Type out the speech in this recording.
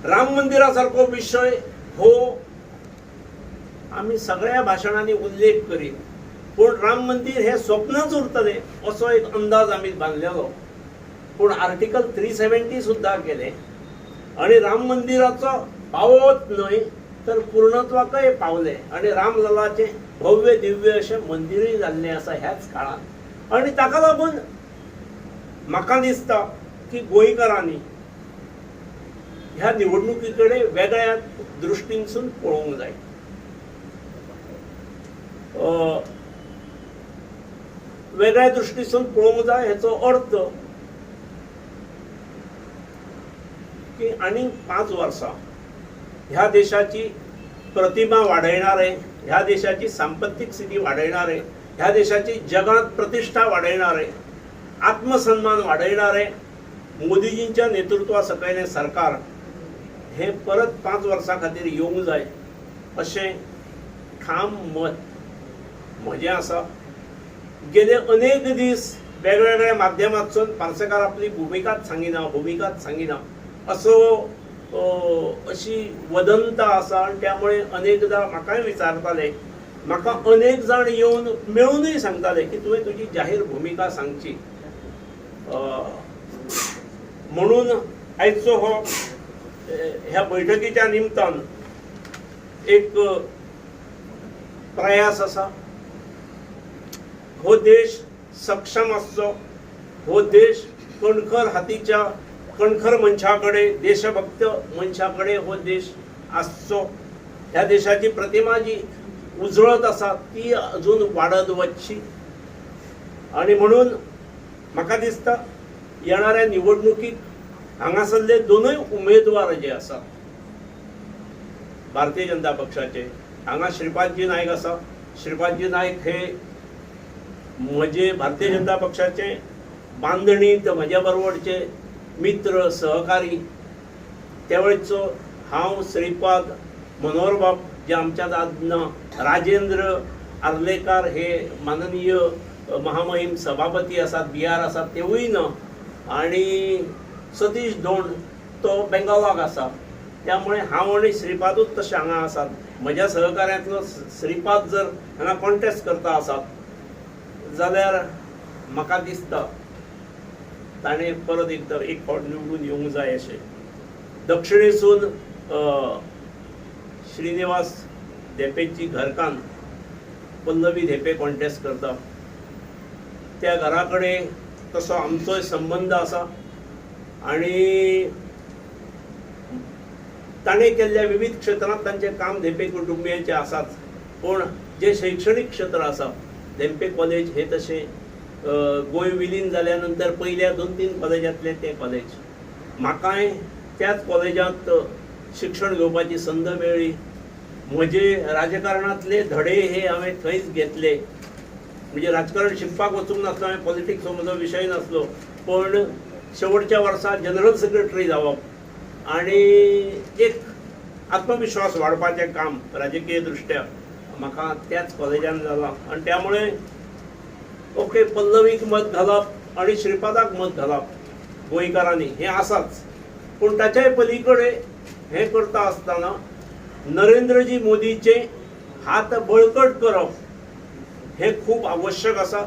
राम मंदिरा सारको विशय हो आमी सगळ्या भाशणांनी उल्लेख करीत, पूण राम मंदीर हें स्वप्नच उरतलें असो एक अंदाज आमी बांदलेलो. पूण आर्टिकल 370 सुद्दां केलें आनी राम मंदिराचो पावत न्हय तर पूर्णत्वाकय पावलें आनी रामललाचें भव्य दिव्य अशें मंदिरूय जाल्लें आसा ह्याच काळांत. आनी ताका लागून म्हाका दिसता की गोंयकारांनी ह्या निवडणुकी कडेन वेगळ्या दृश्टीनसून पळोवंक जाय. वेगळ्या दृश्टीसून पळोवंक जाय हेचो अर्थ की आनीक 5 वर्सां ह्या देशाची प्रतिमा वाडयणारे, ह्या देशाची सांपत्तीक स्थिती वाडयणारे, ह्या देशाची जगांत प्रतिश्ठा वाडयणारे, आत्मसन्मान वाडयणारे मोदीजींच्या नेतृत्वा सकयलें सरकार हें परत 5 वर्सां खातीर येवंक जाय अशें ठाम मत म्हजें आसा. गेले अनेक दीस वेगवेगळ्या माध्यमांतसून पार्सेकार आपली भुमिकाच सांगिना, भुमिकाच सांगिना असो अशी वदंता आसा आनी त्यामुळे अनेकदा म्हाकाय विचारताले, म्हाका अनेक जाण येवन मेळुनूय सांगताले की तुवें तुजी जाहीर भुमिका सांगची. म्हणून आयचो हो ह्या बैठकीच्या निमतान एक प्रयास आसा. हो देश सक्षम आसचो, हो देश कणखर हातीच्या कणखर मनशा कडेन, देशभक्त मनशा कडेन हो देश आसचो. ह्या देशाची प्रतिमा जी उजळत आसा ती अजून वाडत वचची आनी म्हणून म्हाका दिसता येणाऱ्या निवडणुकीक हांगासरले दोनूय उमेदवार जे आसात भारतीय जनता पक्षाचे, हांगा श्रीपादजी नायक आसा. श्रीपादजी नायक हे म्हजे भारतीय जनता पक्षाचे बांदणीत म्हज्या बरोबरचे मित्र सहकारी. त्यावेळचो हांव, श्रीपाद, मनोहरबाब जे आमच्या आज ना, राजेंद्र आर्लेकार हे माननीय महामहीम सभापती आसात, बी are आसात तेवूय ना, आनी सतीश धोंड तो बेंगॉलाक आसा. त्यामुळे हांव आनी श्रीपादूच तशे हांगा आसात. म्हज्या सहकाऱ्यांतलो श्रीपाद जर हांगा कॉन्टेस्ट करता आसात जाल्यार म्हाका दिसता ताणें परत एकदां एक फावट निवडून येवंक जाय अशें. दक्षिणेसून श्रीनिवास धेंपेची घरकान्न पल्लवी धेंपे कॉन्टेस्ट करता. त्या घरा कडेन तसो आमचोय संबंद आसा आनी ताणें केल्ल्या विविध क्षेत्रांत तांचें काम धेंपे कुटुंबियांचें आसाच. पूण जें शैक्षणीक क्षेत्र आसा, धेंपे कॉलेज हें तशें गोंय विलीन जाल्या नंतर पयल्या 2-3 कॉलेजांतलें तें कॉलेज. म्हाकाय त्याच कॉलेजांत शिक्षण घेवपाची संद मेळ्ळी. म्हजे राजकारणांतले धडे हे हांवें थंयच घेतले. म्हणजे राजकारण शिकपाक वचूंक नासलो हांवें, पॉलिटिक्स हो म्हजो विशय नासलो, पण शेवटच्या वर्सा जनरल सेक्रेटरी जावप आनी एक आत्मविश्वास वाडपाचें काम राजकीय दृश्ट्या म्हाका त्याच कॉलेजान जालां. आनी त्यामुळे ओके, पल्लवीक मत घालप आनी श्रीपादाक मत घालप गोंयकारांनी हें आसाच, पूण ताच्याय पली कडेन हें करता आसतना नरेंद्रजी मोदीचे हात बळकट करप हें खूब आवश्यक आसा.